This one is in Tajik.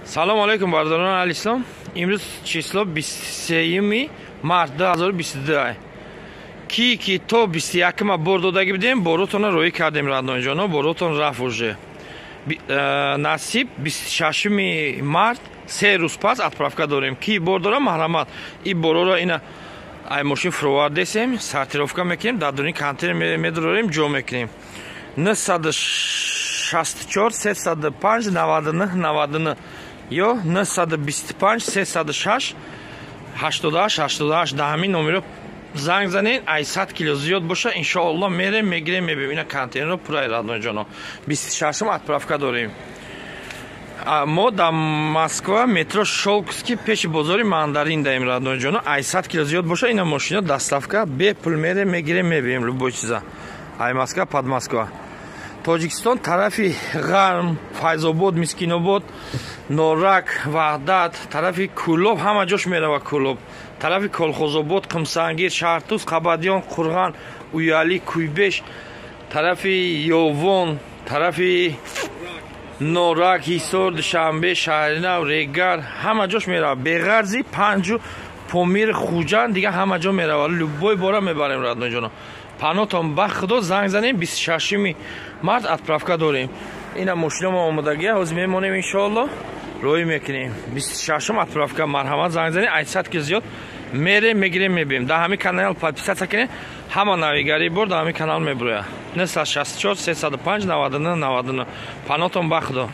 Салом алейкум, бародарон алислом. Имрӯз число 23 март 2022. Ки то 21 бор додагӣ будем, боротонро роӣ кардем, родной ҷоно, боротон рафт уже. Насиб 26 март, 3 рӯз пас отправка дорем. Ки бор дорам, марҳамат. И бороро ина ай мошин фуровардесем, сортировка мекунем, дар дуни контейнер медорем, ҷо мекунем. 964 305 99 99 ё 925 306 88 88, дар ҳамин номеро занг занед. Ай 100 кило зиёд боша, иншоалло, мерем, мегирем, мебием. Ина контейнерро пурай, родной ҷоно. 26-ум отправка дорем. Мо дар Москва, метро Щёлковский, пеши бозори Мандарин даем, родной ҷоно. Ай 100 кило зиёд боша, ина мошино, доставка бепул, мерем, мегирем, мебием любой чиза ай Москва, под Москва, Тоҷикистон, тарафи ғарм, Файзобод, Мискинобод, Норак, Ваҳдат, тарафи Кӯлоб, ҳама ҷош мерава. Кӯлоб, тарафи Колхозобод, Қумсангир, Шаҳртуз, Қабадиён, Қурған, Уяли, Куйбеш, тарафи Ёвон, тарафи Норак, Ҳисор, Душанбе, Шаҳринав, Регар, ҳама ҷош мерава. Беғарзи Панҷу Помир, Хуҷанд, дига ҳама ҷо мерава. Любой бора мебарем, родной ҷоно. Панотон ба Худо, занг занем. 26 март отправка дорем. Ина мошиномо омодагия, ҳозир мемонем, иншоалло, роӣ мекунем. 26-ум отправка, марҳамат, занг занем. Ай 100 кило зиёд мерем, мегирем, мебием. Дар ҳамин канал подписаться кунем, ҳама навигари бор дар ҳамин канал мебурояд. 964 305 99 99. Панотон ба Худо.